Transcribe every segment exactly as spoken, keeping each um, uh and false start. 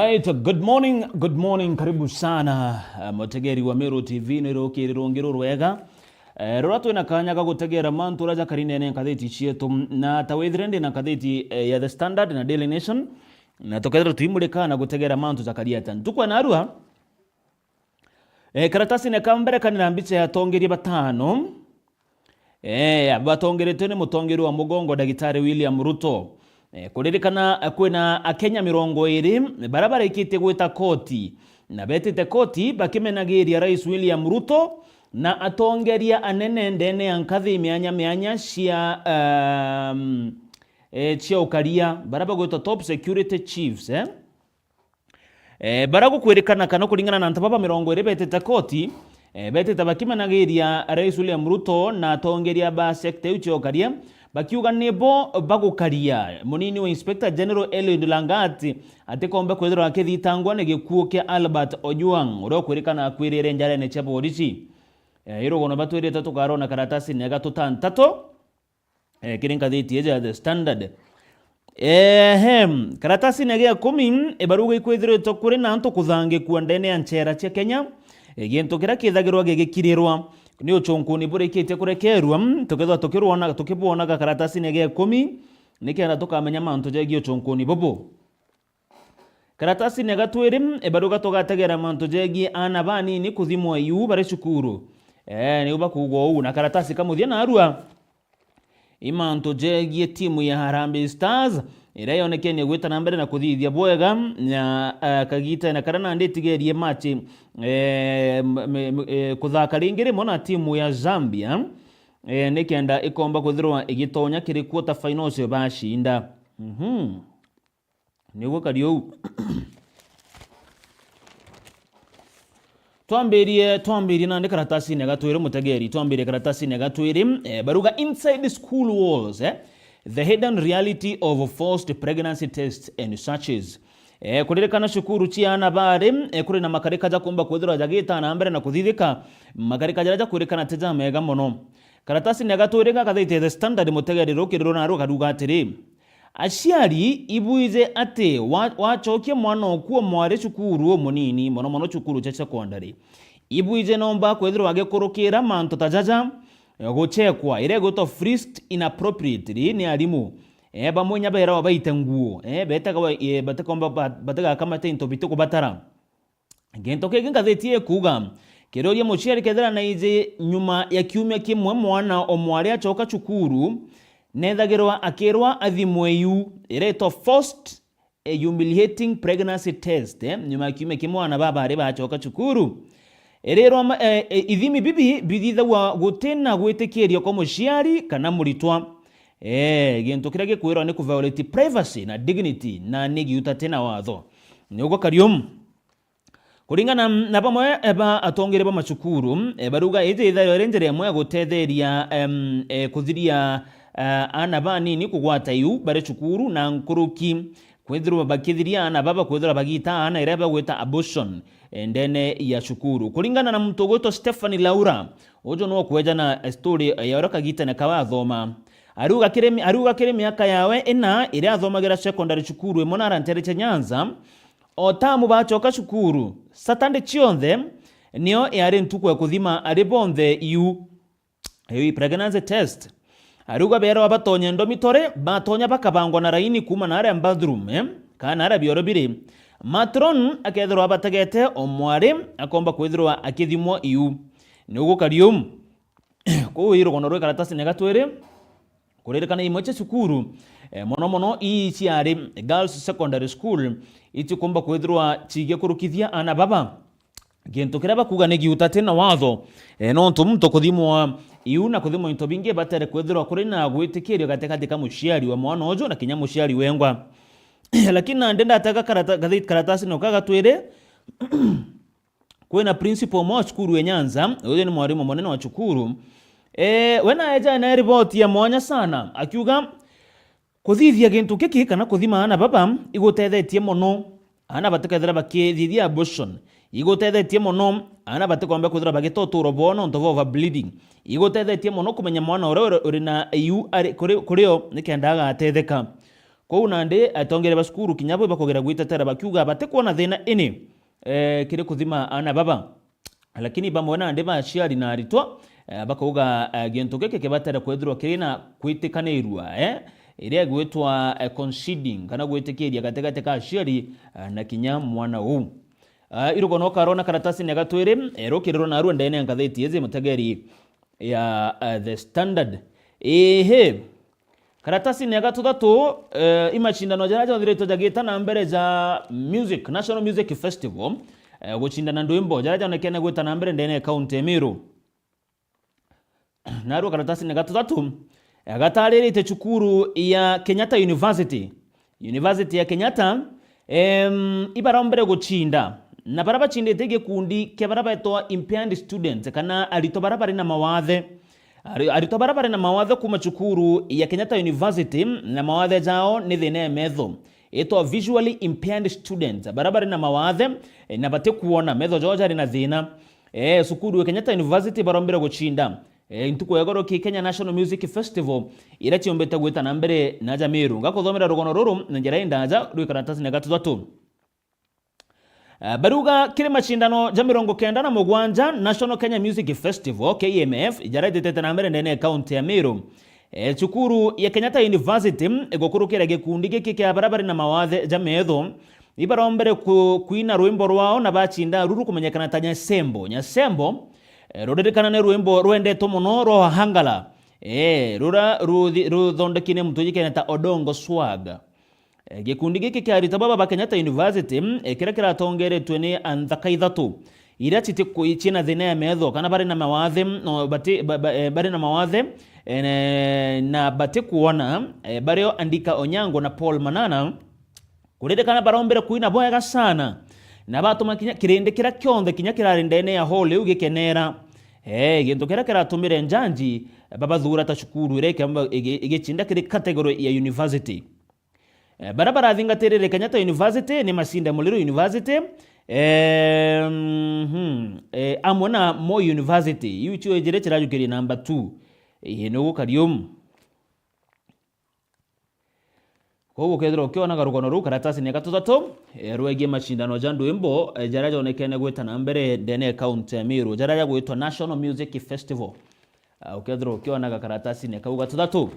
Right, good morning, good morning, karibu sana. Eh, mutegeri wa Meru T V, ni rukiri rungi rurwega. Eh, rura twina kanya ga gutegera mantu uria jakari ndene ya ngathiti cietu. Na ta withire ndina ngathiti, eh, ya The Standard na Daily Nation, na tukethira twimurika na gutegera mantu jakari ata. Ntuku ya narua, eh, karatasine ka mbere kari na mbicha ya atongeria batano. Eh, batongeretwe ni mutongeria wa mugongo, Dagitari William Ruto. Eh, kuririkana, eh, kwina Akenya mirongo iri baria barikitie gwita koti, na betite koti bakimenagiria Rais William Ruto na atongeria anene ndene ya nkathi mianya mianya cia, um, eh, cia ukaria, baria bagwitwa top security chiefs, eh? Eh, baria gukwirikana kana kuringana na antu baba mirongo iri betite koti, eh, betite bakimenagiria Rais William Ruto na atongeria ba sector iu cia ukaria, bakiuga nibo bagukaria. Munini wa Inspector General Eliud Langat atikombe kwithirwa akithitangwa ni gikuu kia Albert Ojwang, uria ukwirikana akwirire njarene cia borisi. Eh, irugono batwirite tukarona karatasine ya gatutantatu. Eh, kiri ngathiti iji ya The Standard. Ehem, karatasine gia ikumi, ibaruga ikwithiritwe kuri na antu kuthangikua ndene ya nchera cia Kenya, eh, gintu kiria kithagirwa gigikirirwa ni uchunkuni burikitie kurekerua, mm, tukethirwa tukirwona, tukibwonaga karatasine gia ikumi, nikenda tukamenya mantu jegii uchunkuni bubu. Karatasine gatwiri, ibaruga tugategera mantu jegii aana banini kuthimwa iu bari cukuru. Eh, niu bakuuga uu. Na karatasi ka muthia narua, i mantu jegii timu ya Harambee Stars, iria yonekenie gwita na mbere na kuthithia bwega, na, eh, kagitene karia nandi itigerie match, eh, m-, m-, m-, eh, kuthaka ringi rimwe na timu ya Zambia, eh, nikenda ikomba kwithirwa igitonya kiri quarter finals bacinda. Mhm. Niguo kari uu. Twambirie, twambirie nandi karatasine gatwiri, mutegeri, twambirie karatasine gatwiri, eh, baruga inside school walls, eh, the hidden reality of forced pregnancy tests and searches. Eh, kuririkana cukuru cia aana bari, eh, kuri na makarika jakumba kwithirwa jagita na mbere na kuthithika, makarika jaria jakwirikana ti jamega mono. Karatasine gatwiri gaka gathite The Standard, mutegeri, rukiri runa rugaruga atiri, Aciari, ibwije ati wa-, wacokia mwana oku o mwari cukuru umunini, mono mono cukuru cia secondary, ibwije nomba kwithirwa agikurukira mantu ta jaja, eh, guchekwa, iria igwitwa frisked inappropriately ni arimu. Eh, bamwe inya beerawa baite nguo, eh, betaga ba-, eh, batikomba ba-, batigakamate into bitikubatara. Gintu kingi ngathiti ikuuga, kiroria muciari kethira naiji nyuma ya kiumia kimwe mwana o mwari acoka cukuru, nethagirwa akirwa athimwe iu, iretwa forced, eh, humiliating pregnancy test, eh, nyuma ya kiumia kimwe aana baba bari bacoka cukuru. Irirwa ma-, eh, eh, ithimi bibi bithithagwa gutina gwitikiria kwa muciari kana muritwa. Eh, gintu kiria gikwirwa ni ku violate privacy na dignity na ni giuta tina watho. Niguo karium. Kuringana na bamwe ba atongeria ba macukuru, eh, baruga iji ithayo iri njira imwe ya gutetheria, em, eh, kuthiria, eh, aana banini kugwata iu bari cukuru na nkuruki kwithirwa bakithiria aana baba kwithirwa bagiita aana iria bagwita abortion, eh, ndene ya cukuru. Kuringana na muntu ugwitwa Stephanie Laura, uju no kwejana, eh, story, eh, ya uria kagitene kawe athoma. Ariuga kiri mi-, ariuga kiri miaka yawe ina iria athomagira secondary cukuru imwe na arantere cia Nyanza, o tamu bacoka cukuru, Saturday cionthe nio yari ntuku ya kuthima ari bonthe iu, iu i pregnancy test. Ariuga beerwa batonye dormitory, batonya bakabangwa na raini kuuma na aria bathroom, eh, kana na aria bioro biri. Matron akethirwa abategete o mwari akomba kwithirwa akithimwa iu. Niu gukari uu. Kuu i rugono rwi karatasine gatwiri, kuririkana imwe cia cukuru, eh, mono mono ii ciari Girls Secondary School, itikumba kwithirwa cigikurukithia aana baba. Gintu kiria bakuuga ni giuta ti na watho, eh, nontu muntu kuthimwa iu na kuthimwa into bingi batere kwithirwa kuri na gwitikirio gatigati ka muciari wa mwana uju na kinya muciari wengwa. Lakini nandi ndatega karata-, gathi-, karatasine ka gatwiri, kwina principal umwe wa cukuru ya Nyanza, uyu ni mwarimu munene wa cukuru. Eh, we naeja na riboti ya mwanya sana, akiuga, kuthithia gintu giki kana kuthima aana baba igutethetie mono. Aana batikethira bakithithia abortion, igutethetie mono. Aana batikomba kwithira bagita uturo bwao nontu bwa over bleeding. Igutethetie mono kumenya mwana uria uri, uri na iu ari, kuri, kuri o nikenda agatetheka. Kwou nandi atongeria ba cukuru kinya bo ibakugera gwitetera bakiuga batikwona thina ini, eh, kiri kuthima aana baba. Lakini bamwe nandi ba aciari na aritwa, eh, bakauga, eh, gintu giki kibatere kwithirwa kiri na kwitikanirua, eh, iria igwitwa, eh, conceding kana gwitikiria gatigati ka aciari, eh, na kinya mwana uu. Ah, irugono ukarona karatasine ya gatwiri, eh, rukirirwa narua ndene ya ngatheti iji mutegeri ya, eh, The Standard. Ihi, karatasine ya gatuthatu, eh, imacindano jaria jathiritwe jagita na mbere ja music, National Music Festival, eh, gucindana ndwimbo jaria jonekene gwita na mbere ndene ya kaunti ya Meru. Narua karatasine gatuthatu, eh, gataririte cukuru ya Kenyatta University. University ya Kenyatta, em, ibarombere gucinda. Na baria bacindite gikundi kia baria betwa impaired students, kana aritwa baria bari na mawathe. Ari-, aritwa baria bari na mawathe kuma cukuru ya Kenyatta University, na mawathe jao ni thina ya metho. Itwa visually impaired students, baria bari na mawathe, eh, na batikuona, metho jao jari na thina. Eh, cukuru ya Kenyatta University barombire gucinda, eh, ntuku ya igoro ki Kenya National Music Festival, iria ciombite gwita na mbere na ja Meru. Ngakuthomera rugono ruru na njira indaja rwi karatasine gatuthatu. Eh, bariuga kiri macindano ja mirongo kenda na mugwanja National Kenya Music Festival, K M F, jaria jitete na mbere ndene ya kaunti ya Meru. Eh, cukuru ya Kenyatta University, mm, igukurukira gikundi giki kia baria bari na mawathe ja metho, ibarombere ku-, kwina rwimbo rwao na bacinda ruru kumenyekana ta Nyasembo. Nyasembo, eh, ruririkana ni rwimbo rwendetwo mono rwa Ohangala, eh, ruria ruthi-, ruthondekine muntu ujikene ta Odongo Swag. Eh, gikundi giki kia aritwa baba ba Kenyatta University, mm, eh, kiria kiratongeretwe ni anthaka ithatu, iria citiku-, ciina thina ya metho, kana bari na mawathe, mm, no, bati-, ba-, ba-, eh, bari na mawathe, eh, na batikuona, eh, bario Andika Onyango na Paul Manana. Kuririkana barombire kwina bwega sana, na batuma kinya kirindi kiria kionthe kinya kirari ndene ya hall iu gikenera. Eh, gintu kiria kiratumire njanji babathura ta cukuru iria ikamba igi-, igicinda kiri category ya university. Eh, baria barathingatirire Kenyatta University ni Masinde Muliro University, eh, mhm, eh, amwe na Moi University. Iu cio ijiri cirajukirie namba two. Ii, ni gukari umu. Koguo ukethirwa ukionaga rugono ruu karatasine ya gatuthatu, eh, rwegie macindano ja ndwimbo, eh, jaria jonekene gwita na mbere ndene ya kaunti ya Meru, jaria jagwitwa National Music Festival. Ah, ukethirwa ukionaga karatasine kau gatuthatu.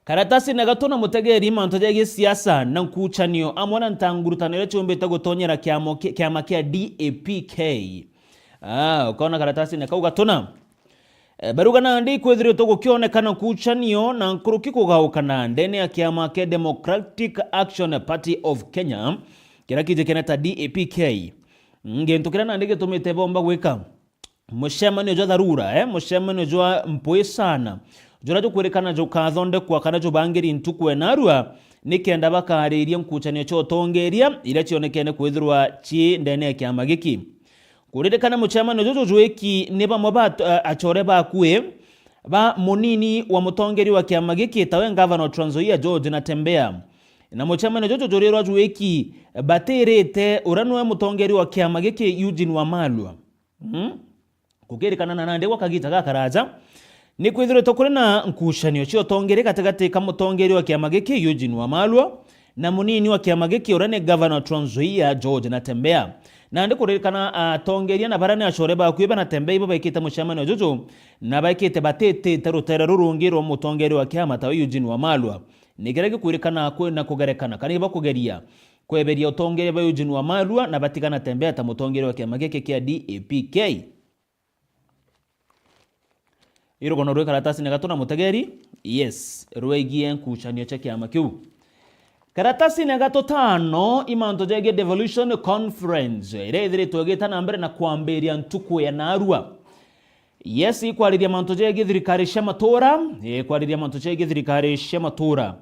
Karatasine gatu na mutegeri mantu jegie siasa na nkuchanio amwe na ntangurutano iria ciumbite gutonyera kiamo ki-, kiama kia D A P K. Ah, ukona karatasine kau gatuna. Eh, baruga nandi ikwithiritwe gukionekana nkuchanio na nkuruki kugaukana ndene ya kiama kia Democratic Action Party of Kenya, kiria kijikene ta D A P K. Mm, gintu kiria nandi gitumite bomba gwika mucemanio jwa dharura, eh, mucemanio jwa mpwi sana, juria jukwirikana jukathondekwa kana jubangiri ntuku enarua, nikenda bakariria nkuchanio cia utongeria iria cionekene kwithirwa ci ndene ya kiama giki. Kuririkana mucemanio juju jwiki ni bamwe ba at-, a-, achore bakui ba munini wa mutongeria wa kiama giki, tawe ngavana wa Trans Nzoia George Natembeya. Na mucemanio juju jurirwa jwiki batirite uria niwe mutongeria wa kiama giki Eugene Wamalwa. Mm? Kukirikana na nandi gwa kagita gakaraja, ni kwithiritwe kuri na nkucanio cia utongeria gatigati ka mutongeria wa kiama giki Eugene Wamalwa na munini wa kiama giki uria ni gavana wa Trans Nzoia George Natembeya. Nandi kuririkana atongeria na baria ni achore bakui ba Natembeya ibo baikite mucemanio juju na baikite batitite rutere rurungi rwa mutongeria wa kiama tawe Eugene Wamalwa. Ni kiria gikwirikana kwina kugerekana kana ibakugeria kweberia utongeria bwa Eugene Wamalwa na batiga Natembeya ta mutongeria wa kiama giki kia D A P K. Irugono rwi karatasine gatu na mutegeri, yes, rwegie nkucanio cia kiama kiu. Karatasine gatu tano, imantu jegie devolution conference, iria ithiritwe igita na mbere na kwambiria ntuku ya narua. Yes, ikwariria mantu jegie thirikari cia matura, ikwariria mantu jegie thirikari cia matura.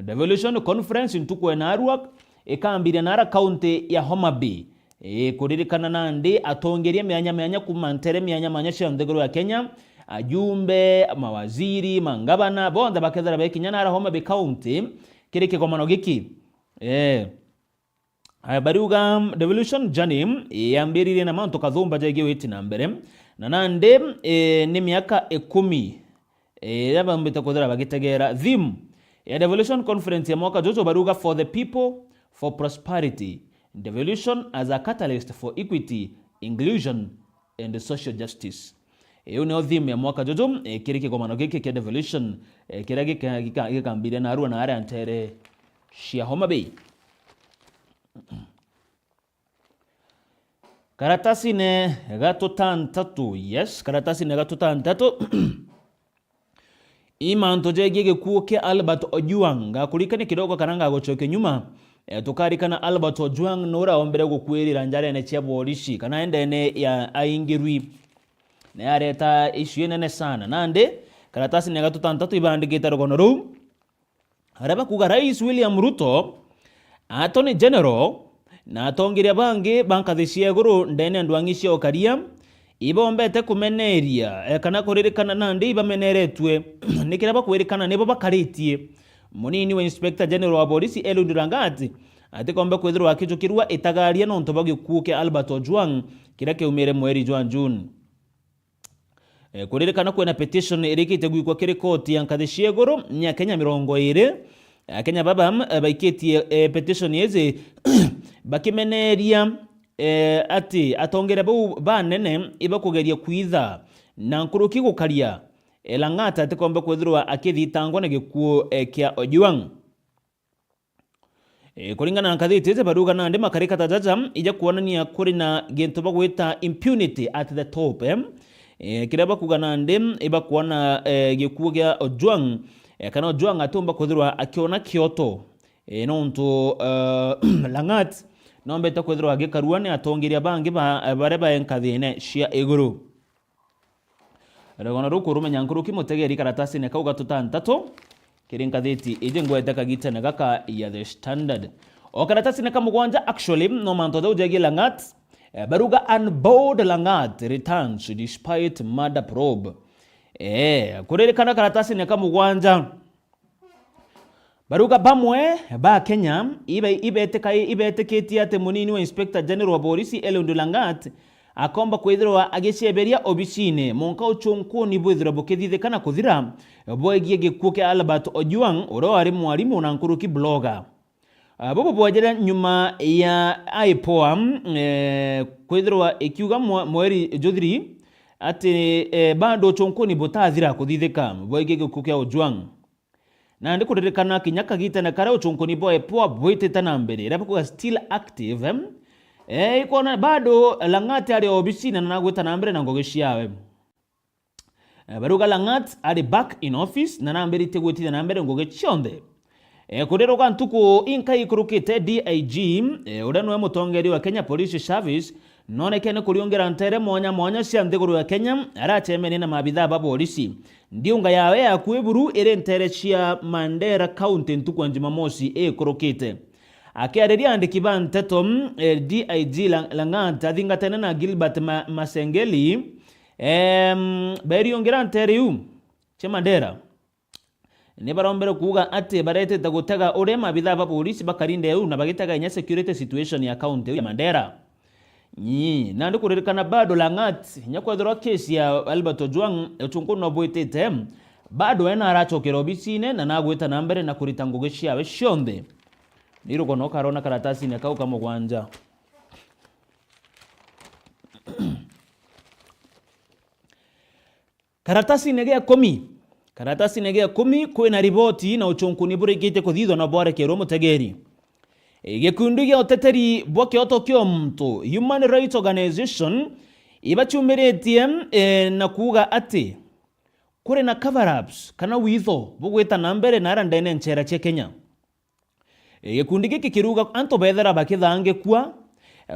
Devolution Conference ntuku ya narua ikambiria nara kaunti ya Homa Bay. Ikuririkana nandi atongeria mianya mianya kuma ntere mianya mianya cia nthiguru ya Kenya, ajumbe, mawaziri, mangavana, bonthe bakethira bekinya nara Homa Bay County kiri kigomano giki. Eh. Aya, bariuga, mm, devolution journey, eh, yambiririe na mantu kathumba jegie witi na mbere, na nandi, eh, ni miaka ikumi, eh, iria baumbite kwithira bagitegera. Theme, ya Devolution Conference ya mwaka juju baruga, "For the people, for prosperity, devolution as a catalyst for equity, inclusion and social justice." Iu niyo theme ya mwaka juju, eh, kiri kigomano giki kia Devolution, eh, kiria gika-, gika-, gikambiria narua na aria ntere cia Homa Bay. Karatasine ga tutantatu, yes, karatasine ga tutantatu. I mantu jegie gikuu kia Albert Ojwang. Ngakurikania kidogo kana ngagucokia nyuma. E, tukarikana Albert Ojwang nura ombere gukuirira njarene cia borisi kana endene ya aingirwi. Ne areta issue nene sana. Nandi, karatasine ga tutantatu ibandikite rugono ruu. Aria bakuga Rais William Ruto, Attorney General, na atongeria bangi ba nkathi cia iguru ndene ya ndwang'i cia ukaria, ibombete kumeneria, eh, kana kuririkana nandi ibameneretue, ni kiria bakwirikana nibo bakaritie. Munini wa Inspector General wa Borisi, Eliud Lagat, atikombe kwithirwa akijukirua itagaria nontu bwa gikuu kia Albert Ojwang, kiria kiaumire mweri jwa June. Eh, kuririkana kwina petition irikite gwikwa kiri koti ya nkathi cia iguru ni Akenya mirongo iri. Akenya baba, eh, baikitie, eh, petition iji bakimeneria, eh, ati atongeria bau banene ibakugeria kwitha na nkuruki gukaria, eh, Lang'at atikombe kwithirwa akithitangwa na gikuu, eh, kia Ojwang. Eh, kuringana na ngathiti iji, baruga nandi makarika ta jaja ija kwonania kuri na gintu bagwita impunity at the top, eh? Eh, kiria bakuga nandi ibakwona, eh, gikuu gia Ojwang, eh, kana Ojwang atiumba kwithirwa akiona kioto, eh, nontu, eh, Lang'at nombete kwithirwa agikarua ni atongeria bangi ba, eh, baria bae nkathine cia iguru. Rugono ruku rumenya nkuruki mutegeri karatasine kau ga tutantatu kiri ngathiti iji ngwete kagitene gaka ya The Standard. O karatasine ka mugwanja, actually, no mantu jau jegie Lang'at, eh, baruga, "Unbowed Lang'at returns despite murder probe." Eh, kuririkana karatasine ka mugwanja, baruga bamwe ba Kenya ibe-, ibeteka-, ibetikitie ati munini wa Inspector General wa Borisi, Eliud Lang'at, akomba kwithirwa agicieberia obisine, monka uchunkuni bwithirwa bukithithika na kuthira, bwegie gikuu kia Albert Ojwang, uria wari mwarimu na nkuruki blogger. Ah, bubu bwejere nyuma ya IPOA, eh, kwithirwa ikiuga mwa-, mweri juthiri ati, eh, bado uchunkuni butathira kuthithika bwegie gikuu kia Ojwang. Nandi kuririkana kinya kagitene karia uchunkuni bwa IPOA bwitite na mbere, iria bakuga still active, eh, ikwona bado Lang'at ari obisine na nagwita na mbere na ngugi ciawe. Eh, baruga Lang'at ari back in office na nambiritie gwitithia na mbere ngugi cionthe. Eh, kuriruka ntuku inka ikurukite, D I G, eh, uria niwe mutongeria wa Kenya Police Service, nonekene kuriungira ntere mwanya mwanya cia nthiguru ya Kenya, aracemenie na maabithaa ba borisi. Ndiunga yawe ya akui buru iri ntere cia Mandera County ntuku ya Jumamosi ikurukite. Akiariria andiki ba nteto, eh, D I G Lang-, Lang'at athingatene na Gilbert Ma-, Masengeli, em, beriungira ntere iu cia Mandera. Ni barombere kuuga ati baretete gutega uria maabithaa ba borisi bakarinde au na bagitega inya security situation ya county ya Mandera. Nyi, nandi kuririkana bado Lang'at, inya kwethirwa kesi ya Albert Ojwang uchunkuni no bwitite, bado we naracokera obisine na nagwita na mbere na kurita ngugi ciawe cionthe. Ni rugono ukarona karatasine kau ka mugwanja. Karatasine gia ikumi. Karatasine gia ikumi kwina riboti na uchunkuni burikitie kuthithwa na bwarekerwe mutegeri. E, gikundi gia uteteri bwa kioto kia muntu, Human Rights Organization, ibachumiritie, e, na kuuga ati kuri na cover-ups kana witho bugwita na mbere na ara ndene nchera cia Kenya. E, gikundi giki kiruga antu bethera bakithangikua,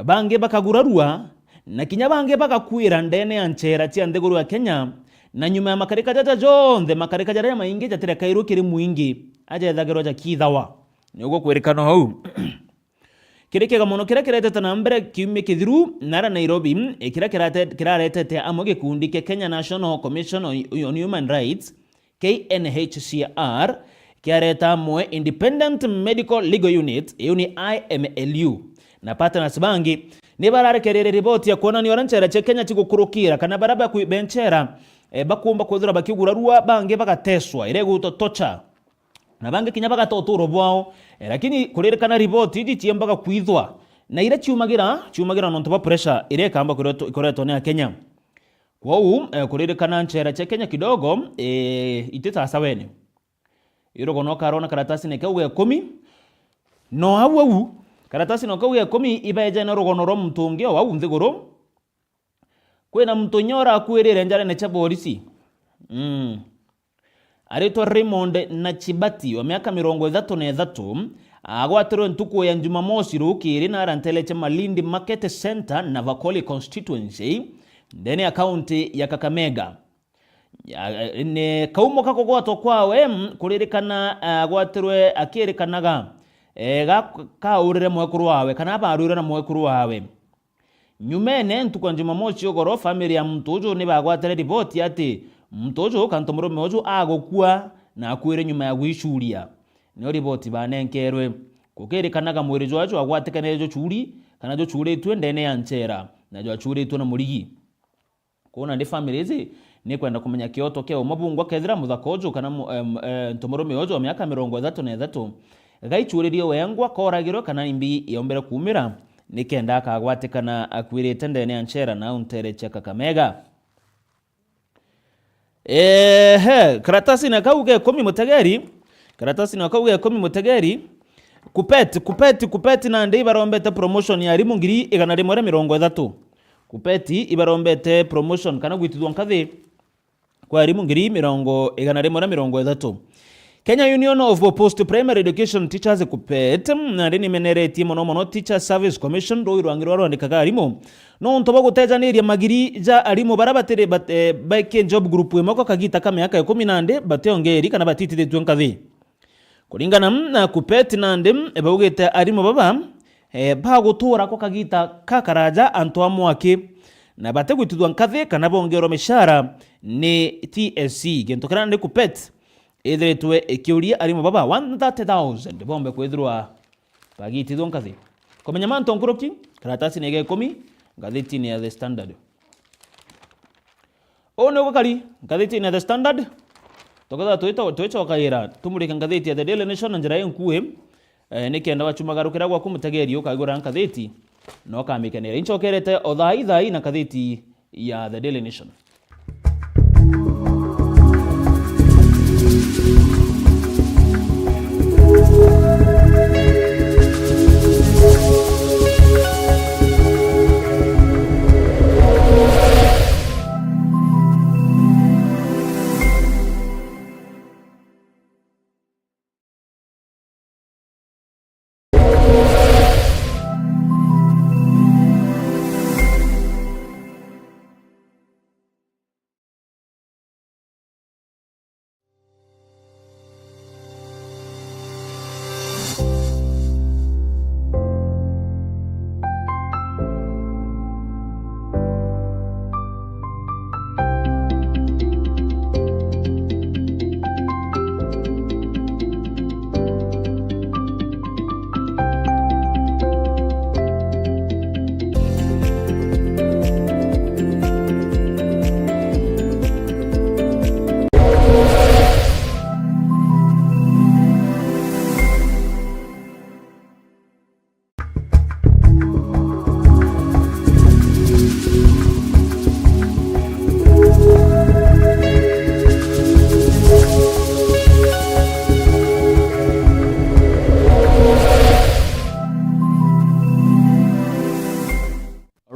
bangi bakagurarua, na kinya bangi bagakuira ndene ya nchera cia nthiguru ya Kenya, na nyuma ya makarika jaja jonthe, makarika jaria maingi jatirekairwe kiri mwingi, ajethagirwa jakithawa. Niguo kwirikana uu. Kiri kiega mono kiria kiretete na mbere kiumia kithiru nara Nairobi, e, kiria kirate-, kiraretete amwe gikundi kia Kenya National Commission on, on Human Rights, K N H C R, kiareta amwe Independent Medical Legal Unit, iu ni I M L U, na partners bangi, ni bararekereire riboti ya kwonania uria nchera cia Kenya cigukurukira, kana baria bakwi-, be nchera, e, bakumba kwithirwa bakigurarua, bangi bagateswa, iria igwitwa torture. Na bangi kinya bagata uturo bwao. Eh, lakini kuririkana riboti iji ciembaga kwithwa na iria ciumagira, ciumagira nontu bwa pressure iria ikamba kuretu-, kuretwa ni Akenya. Kwou, eh, kuririkana nchera cia Kenya kidogo, eh, iti ta saweni. Irugono ukarona karatasine kau ga ikumi. No au au, karatasine kau ga ikumi ibaejene rugono rwa muntu ungi o au nthiguru. Kwina muntu inya urakuirire njarene cia borisi. Mm. Aritwa Raymond Nachibati wa miaka mirongo ithatu na ithatu, agwatirwe ntuku ya Jumamosi rukiri na arantereche Malindi Market Centre na Vakoli constituency, ndene ya kaunti ya Kakamega. Ya, ni kaumo ka kugwatwa kwawe, mm, kuririkana, agwatirwe akirikanaga, eh, ga-, kaurire mwekuru wawe, kana abarwire na mwekuru wawe. Nyumene, ntuku ya Jumamosi ugoro, family ya muntu uju ni bagwatire riboti ati muntu uju, kantu murume uju, agukua na akuire nyuma ya gwicuria. Nio riboti banenkerwe. Gukirikanaga mwiri jwawe jwagwatikanire jucuri, kana jucuritue ndene ya nchera, na jwacuritue na murigi. Kwou nandi family iji ni kwenda kumenya kioto kia umwe bungwa kethira muthaka uju kana mu-, em, eh, ntu murume uju wa miaka mirongo ithatu na ithatu gaicuririe wengwa, koragirwe, kana imbi yombere kuumira, nikenda akagwatikana akuirite ndene ya nchera na au ntere cia Kakamega. Ehe, karatasine kau ga ikumi mutegeri, karatasine kau ga ikumi mutegeri, Kupet, Kupet, Kupet nandi ibarombete promotion ya arimu ngiri igana rimwe ria mirongo ithatu. Kupet ibarombete promotion kana gwitithua nkathi kwa arimu ngiri mirongo, igana rimwe na mirongo ithatu. Kenya Union of Post Primary Education Teachers, Kupet, nandi nimeneretie mono mono Teachers Service Commission, rui rwangi rwa rwandikaga arimu, nontu bwa gutejaniria magiri ja arimu bara batiri bat-, eh, baiki job group imwe kwa kagita ka miaka ikumi nandi bationgeri kana batitithitue nkathi. Kuringana na Kupet nandi, baugite arimu baba, eh, bagutura kwa kagita kakaraja antu a mwaki, na batigwitithua nkathi kana bongerwa mishara ni T S C. Gintu kiria nandi Kupet ithiritwe ikiuria arimu baba one thirty thousand bombe kwithirwa bagitithua nkathi. Kumenya mantu nkuruki, karatasine ga ikumi, ngathitine ya The Standard. Uu ni ugukari ngathitine ya The Standard. Tukethira twito-, twicokagira, tumurike ngathiti ya The Daily Nation na njira inkui, eh, nikenda wachumagarukira gwaku mutegeri ukagura ngathiti na ukamikenera. Inchokerete o thaa ithai na ngathiti ya The Daily Nation.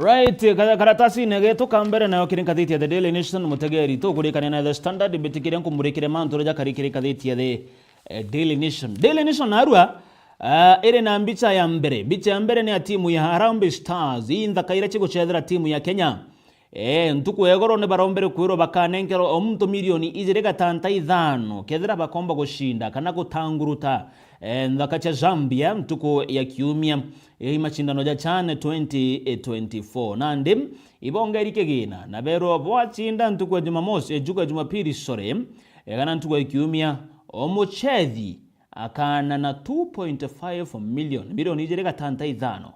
Alright, ka-, karatasine getu ka mbere nayo kiri ngathiti ya The Daily Nation, mutegeri, tukurikania na The Standard, mbitikiria nkumurikire mantu uria jakari kiri ngathiti ya The, eh, Daily Nation. Daily Nation narua, ah, iri na mbicha ya mbere. Mbicha ya mbere ni ya timu ya Harambee Stars, ii nthaka iria cigucethera timu ya Kenya. Ee, ntuku ya igoro ni barombere kwirwa bakanenkerwa o muntu milioni ijiri gatanta ithano, kethira bakomba gucinda kana gutanguruta, ee, nthaka cia Zambia ntuku ya kiumia, ee, i macindano ja CHAN twenty twenty-four. Nandi, ibongeri kigina, na berwa bwacinda ntuku ya Jumamosi, ee, ntuku ya Jumapili, sorry, ee, kana ntuku ya kiumia, o muchethi akaana na two point five million, milioni ijiri gatanta ithano.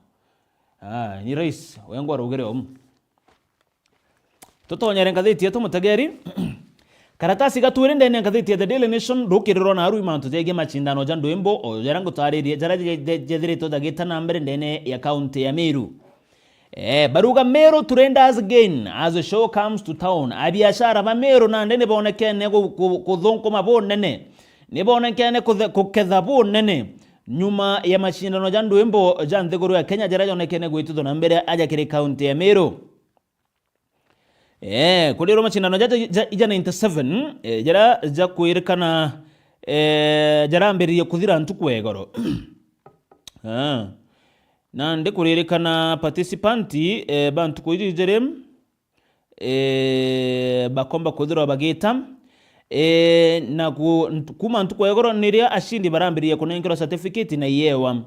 Ah, ni rais, wengwa araugire umu. Tutonyere ngathiti yetu, mutegeri. Karatasi ga twiri ndene ya ngathiti ya The Daily Nation rukiriro na arui mantu jegie machindano ja ndwimbo o jaria ngutaririe jaria je-, je-, jethiritwe jagita na mbere ndene ya kaunti ya Meru. Eh, baruga Meru trenders gain as the show comes to town. Abiashara ba Meru nandi nibonekene ku-, ku-, kuthunkuma bunene. Nibonekene kuthe-, kuketha bunene nyuma ya machindano ja ndwimbo ja nthiguru ya Kenya jaria jonekene gwitithwa na mbere aja kiri kaunti ya Meru. Eh, kuri ro machindano ja, ja, ja, ja ninety-seven, eh, jaria jakwirikana, eh, jarambiririe kuthira ntuku ya igoro. Ah. Nandi kuririkana participant, eh, ba ntuku iji jiri, eh, bakomba kwithirwa bagita, eh, na ku-, ntu-, kuma ntuku ya igoro niria ashindi barambiririe kunenkerwa certificate na iyewa.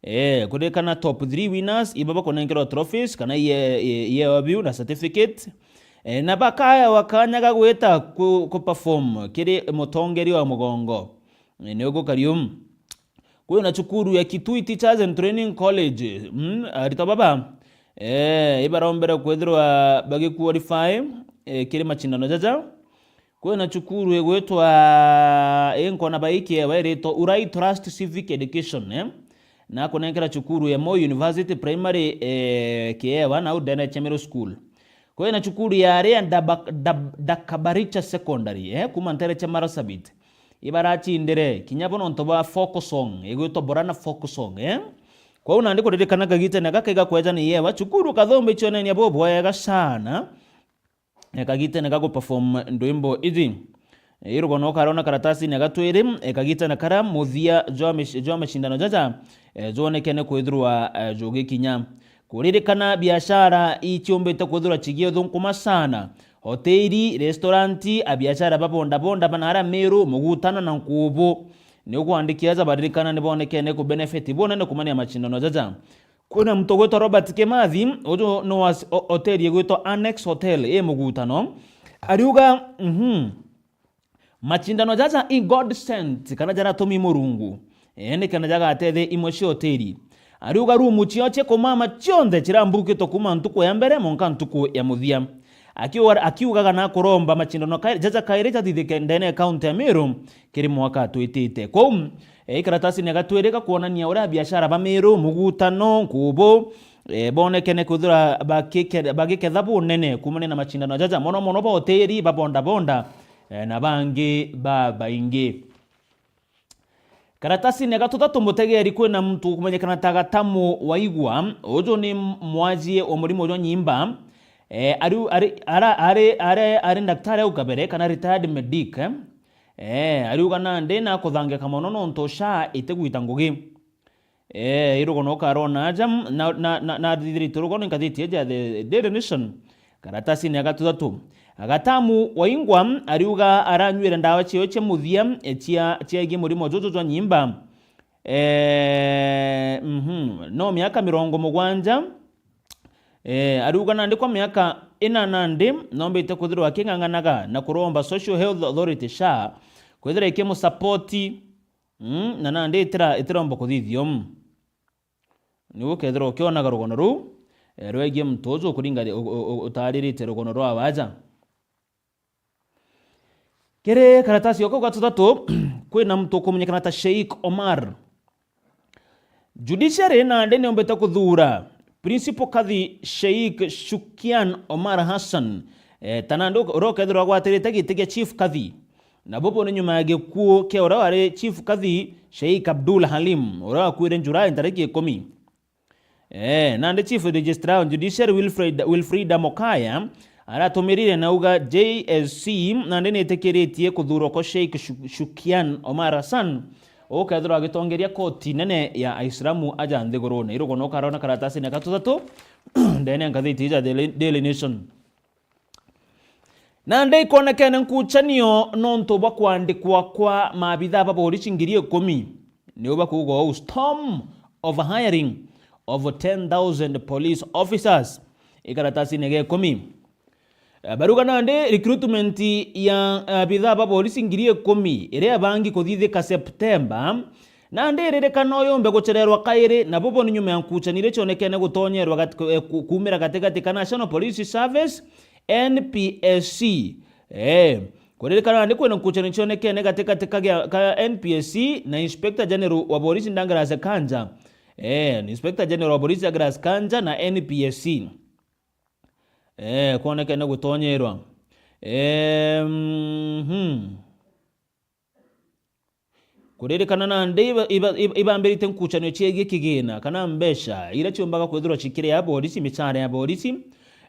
Eh, kuririkana top three winners, ibo bakunenkerwa trophies, kana iye-, iye-, iyewa biu na certificate. Eh, na bakaewa kanya ga gwita ku-, ku perform kiri mutongeria wa mugongo. Eh, ni ugukari u. Kwina cukuru ya Kitui Teachers and Training College, mm, aritwa baba, eh, ibarombere kwithirwa bagi qualify, eh, kiri machindano jaja. Kwina cukuru igwitwa, inkona baikiewa iritwa Urai Trust Civic Education, eh? Na kunenkera cukuru ya Moi University Primary, eh, kiewa nau ndene Chemeru School. Kwina cukuru ya aria Daba-, Dab-, Dakabaricha Secondary, eh? Kuma ntere cha Marsabit. Ibarachindire, kinya bo nontu bwa folk song, igwitwa Borana folk song, eh? Kwou nandi kuririkana kagitene gaka igakwejana iyewa, cukuru kathombi cionenia bubwega sana. Ekagitene ga guperform ndwimbo iji. Irugono karona karatasine ga twiri, ekagitene kara muthia jwa mish-, jwa mashindano jaja, eh, jwonekene kwithirwa, eh, jugikinya. Kuririkana biashara ichiumbite kwithirwa chigiuthunkuma sana. Hoteli, restaurant, abiashara ba bodaboda banara Meru, Mugutano na Nkubu. Ni ukwandikia aja baririkana ni bonekene ku benefit bunene kumania mashindano jaja. Kwina muntu ugwitwa Robert Kimathi, uju ni wa s-, o-, hoteli igwitwa Annex Hotel i Mugutano. Ariuga, mhm, machindano jaja i God sent, kana jaratumi Murungu. Ee, ni kana jagatethia imwe cia hoteli. Ariuga rumu ciao cia kumama cionthe cirambukitwe kuma ntuku ya mbere monka ntuku ya muthia. Akiuga-, akiugaga na kuromba machindano kairi, jaja kairi jathithike ndene ya kaunti ya Meru kiri mwaka twitite. Kwou, eh, ikaratasi ni gatwiri gakwonania uria biashara ba Meru, Mugutano, Nkubu, eh, bonekene kwithira bakike-, bagiketha bunene kumania na machindano jaja, mono mono ba hoteli, ba bodaboda, eh, na bangi babaingi. Karatasine ga tuthatu, mutegeri, kwina muntu ukumenyekana ta Gatamu Waigwa. Uju ni mwajie wa murimo jwa nyimba. Eh, ari, ari, ara, ari, ari, ari ndaktari au kabere kana retired medic, eh? Eh, ariuga nandi na kuthangika mono nontu SHA itigwita ngugi. Eh, irugono ukarona aja, na, na, na, na thithirite rugono nkathiti eja The Daily Nation. Karatasine ya gatuthatu. Gatamu Waingwa ariuga aranyuire ndawa ciao cia muthia, eh, cia, ciagie murimo juju jwa nyimba. Eh, mhm, no miaka mirongo mugwanja. Eh, ariuga nandi kwa miaka ina nandi, nombite kwithirwa aking'ang'anaga na kuromba Social Health Authority, SHA, kwithira ikimusapoti, mm, na nandi itira-, itiromba kuthithio. Niu ukethirwa ukionaga rugono ruu, eh, rwegie muntu uju ukuringa ri-, u-, u-, u-, utaririte rugono rwa waja. Kiri karatasi yoko gwa tuthatu, kwina muntu ukumenyekana ta Sheikh Omar. Judiciary nandi niombite kuthura Principal Kadhi Sheikh Shukian Omar Hassan, eh, ta nandi uk-, uria ukethirwa agwatirite giti gia Chief Kadhi. Na bubu ni nyuma ya gikuu kia uria wari Chief Kadhi Sheikh Abdul Halim, uria wakuire Julai ntariki ikumi. Eh, nandi Chief Registrar wa Judiciary Wilfred, Wilfrida Mokaya aratumirire na auga J S C nandi nitikiritie kuthurwa kwa Sheikh Shu-, Shukian Omar Hassan, ukethirwa agitongeria koti nene ya Aislamu aja nthigurune. Irugono ukarona karatasine gatuthatu ndene ya ngathiti ija Daily, Daily Nation. Nandi ikonekene nkuchanio nontu bwa kwandikwa kwa maabithaa ba borisi ngiri ikumi. Niu bakuuga uu, storm of hiring of ten thousand police officers. Ikaratasine ga ikumi. Eh, baruga nandi recruitment ya, eh, abithaa ba borisi ngiri ikumi iria ibangi kuthithika Septemba. Nandi iririkana uyumbe guchererwa kairi, na bubu ni nyuma ya nkuchanio iria cionekene gutonyerwa gat-, ku-, eh, ku-, kuumira gatigati ka National Police Service, N P S C. Eh, Kuririkana nandi kwina nkucanio cionekene gatigati ka gia-, ka N P S C na Inspector General wa Borisi Douglas Kanja. Eh, Inspector General wa Borisi Douglas Kanja na N P S C. Eh, kwonekene gutonyerwa. Eh, mhm. Kuririkana nandi iba-, iba-, iba-, ibambirite nkucanio ciegie kigina kana mbeca iria ciumbaga kwithirwa cikiria borisi, micara ya borisi.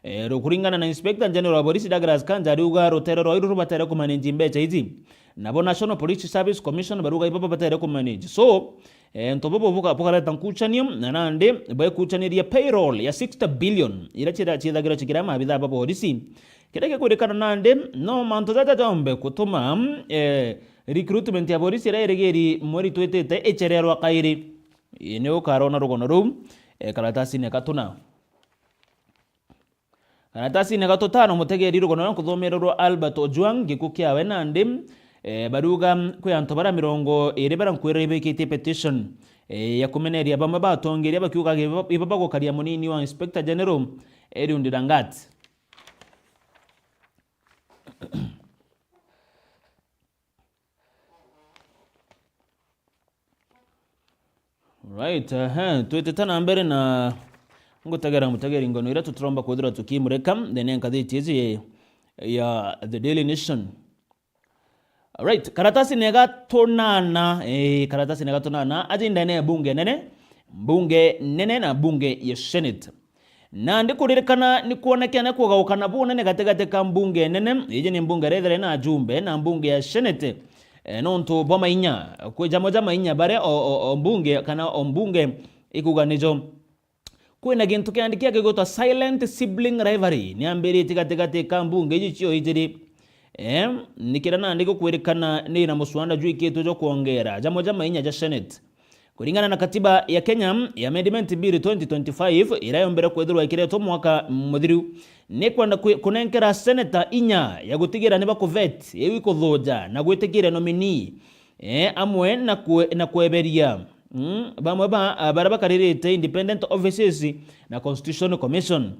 Eh, ru-, kuringana na Inspector General wa Borisi Douglas Kanja, ariuga rutere rwao iru rubatere kumanage mbeca iji. Nabo National Police Service Commission baruga ibo babatere kumanage. So, eh, nto bobo buka-, bukareta nkucanio, na nandi bwekucanirie payroll ya sixty billion, iria ciira-, ciithagirwa cikiria maabithaa ba borisi. Kiria gikwirikana nandi, no mantu jaja jombe gutuma, eh, recruitment ya borisi iria irigiri mweri twitite ichererwa kairi. Ii ni ukarona rugono ruu, eh, karatasine gatuna. Karatasine gatutano, mutegeri rugono ruria nkuthomererwa Albert Ojwang, giku kiawe nandi, eh, baruga kwi antu baria mirongo iri baria nkwirira ibekitie petition, eh, ya kumeneria bamwe ba atongeria bakiuga iba, iba bagukaria munini wa Inspector General Eliud Lagat. Right, ehe, twitite na mbere na ngutegera mutegeri ngono iria tutiromba kwithirwa tukimurika ndene ya ngathiti iji ya The Daily Nation. Right, karatasi nega tunana, eh, karatasi nega tunana, aja indene ya bunge nene, bunge nene na bunge ya Senate. Nandi kuririkana ni kwonekene kugaukana bunene gatigati ka mbunge nene, iji ni mbunge iria ithire na ajumbe, na mbunge ya Senate, eh, nontu bwa mainya, kwi jamo ja mainya baria o, o, o mbunge kana o mbunge ikuga nijo. Kwina gintu kiandikia kigwitwa silent sibling rivalry, niambiritie gatigati ka mbunge iji cio ijiri. Eh, ni kiria nandi gukwirikana ni na muswanda jwikitwe jwa kwongera jamo ja mainya ja Senate. Kuringana na katiba ya Kenya ya Amendment Bill twenty twenty-five, iria yombere kwithirwa ikiretwo mwaka muthiru, ni kwenda kwi-, kunenkera seneta inya ya gutigira ni bakuvet, iu ikuthuja na gwitikiria nominee, eh, amwe na kwe-, na kweberia, mm, bamwe ba, ah, baria bakaririte independent offices na Constitutional Commission.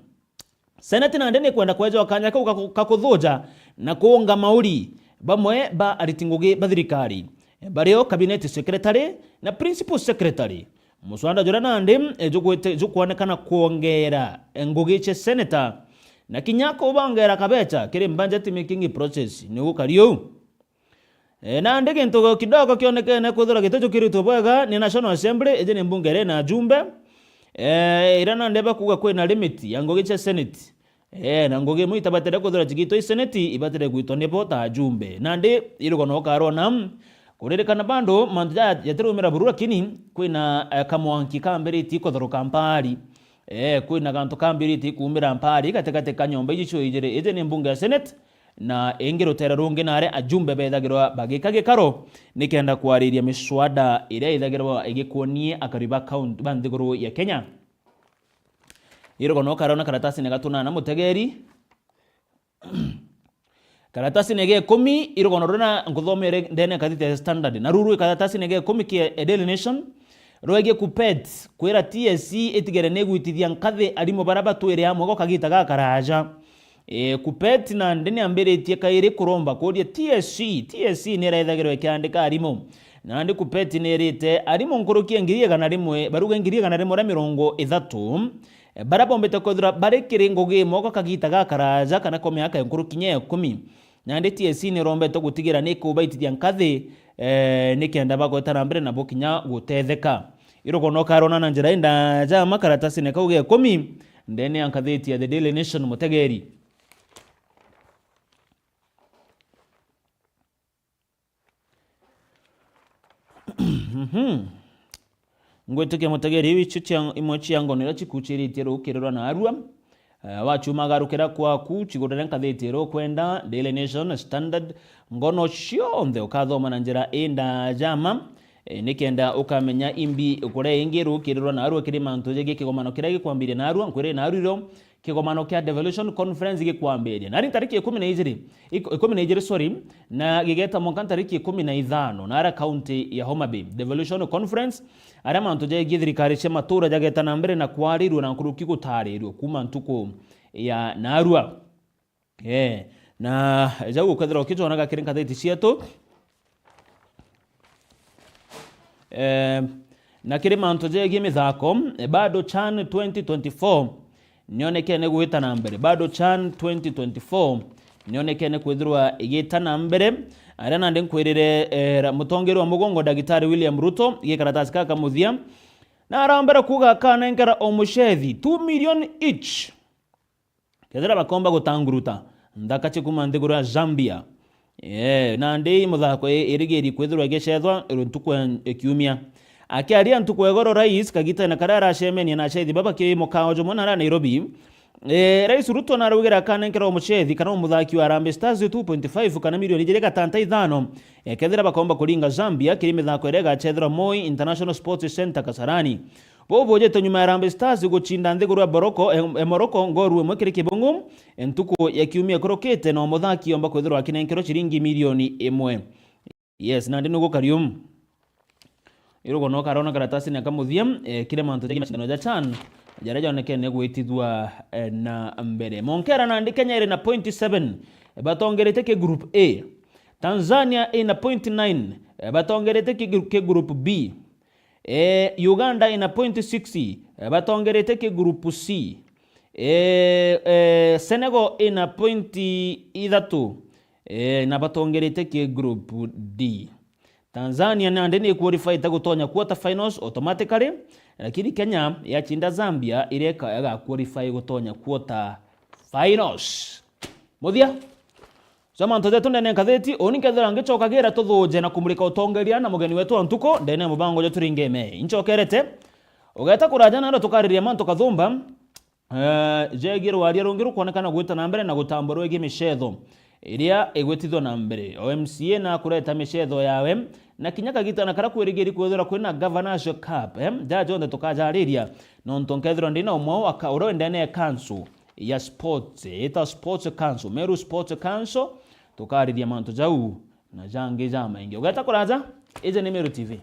Senate nandi ni kwenda kwejwa kanya kau ga ku-, ga kuthuja na kuunga mauri bamwe ba ariti ngugi ba thirikari, bario cabinet secretary na principal secretary. Muswanda juria nandi, eh, jugwite-, jukwonekana kwongera, eh, ngugi cia senator na kinya kubongera kabecha kiri budget making process ni gukari uu. E, nandi gintu kidogo kionekene kwithirwa gitijukiritwe bwega ni National Assembly, iji ni mbunge iri na ajumbe, e, iria nandi bakuuga kwina limit ya ngugi cia Senate. E, na ngugi imwe itabatire kwithirwa cigitwa i Senate, ibatire gwitwa nibo ta ajumbe. Nandi irugo no karona, kuririkana bado mantu ja-, jatirumira buru, lakini kwina, e, kamwanki kambiritie kuthuruka mpari. E, kwina gantu kambiritie kuumira mpari gatigati ka nyomba iji cio ijiri. Iji ni mbunge ya Senate, na ingi rutere rungi nari ajumbe bethagirwa bagika gikaro nikenda kwariria miswada iria ithagirwa igikwonie akari ba kaunti ba nthiguru ya Kenya. Irugo no karona karatasine ga tunana, mutegeri. Karatasine ga ikumi, irugono ruria nkuthomere ndene ngathiti ya Standard. Na ruru karatasine ga ikumi kia Daily Nation, rwegie KUPPET kwira T S C itigere nigwitithia nkathi arimu baria batwire amwe gwa kagita gakaraja. E, KUPPET nandi niambiritie kairi kuromba kuria T S C. T S C nirethagirwa ikiandika arimu. Nandi KUPPET nirite arimu nkuruki ya ngiri igana rimwe, baruga ngiri igana rimwe ria mirongo ithatu, e, baria bombite kwithirwa bari kiri ngugi imwe gwa kagita gakaraja kana kwa miaka nkuruki nya ikumi. Nandi T S C nirombetwe gutigira nikubaitithia nkathi, e, nikenda bagweta na mbere nabo kinya gutetheka. Irugo no karona na njira indaja makaratasi ni kau ga ikumi ndene ya ngathiti ya The Daily Nation, mutegeri. Mhm. Ngwitikia mutegeri, iu icio cia, imwe cia ngono iria cikuciritie rukiri rwa naarua. Eh, wachumagarukira kwaku, cigurire ngathiti iria ukwenda, Daily Nation, Standard, ngono cionthe ukathoma na njira indaja ma, eh, nikenda ukamenya imbi kuria ingi rukiri rwa naarua kiri mantu jegie kigomano kiria gikwambiria naarua, nkwire naarua iro, kigomano kia Devolution Conference gikwambiria. Nari ntariki ikumi na ijiri, ik-, ikumi na ijiri, sorry, na gigeta mwanka ntariki ikumi na ithano, nara kaunti ya Homa Bay. Devolution Conference, aria mantu jegie thirikari cia matura jageta na mbere na kwarirua na nkuruki gutarirua kuma ntuku ya naarua. Eh, Na jau ukwethirwa ukitwonaga kiri ngatheti cietu. Eh, na kiri mantu jegie mithako, eh, bado CHAN twenty twenty-four nionekene gwita na mbere. Bado CHAN twenty twenty-four nionekene kwithirwa igita na mbere. Aria nandi nkwirire, eh, ra-, mutongeria wa mugongo Ndagitari William Ruto, gikaratasi gaka muthia, na arambere kuuga akanenkera o mucethi two million each. Kethira bakomba gutanguruta nthaka cia kuuma nthiguru ya Zambia. Ee, nandi muthako i-, irigiri kwithirwa igicethwa ru-, ntuku ya, ya kiumia. Akiaria ntuku ya igoro, rais kagitene karia aracemenia na aceithi baba kiri mukao jumwe na aria Nairobi, ee, Rais Ruto naraugire akanenkera umucethi kana umuthaki wa Harambee Stars two point five kana milioni ijiri gatanta ithano, ee, kethira bakomba kuringa Zambia kiri mithako iria igacethirwa Moi International Sports Centre Kasarani. Buu bujite nyuma ya Harambee Stars gucinda nthiguru ya Boroko, e, e Morocco ngoru imwe kiri kibungu, e ntuku ya kiumia ikurukite, na umuthaki omba kwithirwa akinenkerwa ciringi milioni imwe. Yes, nandi nugu karium. Irugo no karona karatasini akamuthia, e, kiri mantu ja mashindano ja CHAN, jaria jonekene gwitithua, e, na mbere. Monkera nandi Kenya iri na point seven, e, batongerete ki group A. Tanzania ina point nine, e, batongerete ki gru-, ki group B. E, Uganda ina point six, e, batongerete ki group C. E, e, Senegal ina point ithatu, e, na batongerete ki group D. Tanzania nandi ni qualified gutonya quarter finals automatically, lakini Kenya yacinda Zambia iria ika-, iga qualify gutonya quarter finals. Muthia. Cia mantu jetu ndene ya ngatheti, uni nkethira ngicokagira tuthuje na kumurika utongeria na mugeni wetu wa ntuku ndene ya mubango jwa Turingeme. Incokerete, ugeta kuraja nando tukariria mantu kathumba, eh, jegie rwaria rungi rukwonekana gwita na mbere na gutambwa rwegie micetho iria igwitithwa na mbere. O M C A na kureta micetho yawe, na kinya kagitana karia kwirigiri kwithirwa kwina Governors Cup, eh, jaja jonthe tukajariria, nontu nkethirwa ndina umwe wa ka-, uria wendene council ya sports, ita Sports Council, Meru Sports Council, tukariria mantu jau na jangi jamaingi. Ugeta kuraja, iji ni Meru T V.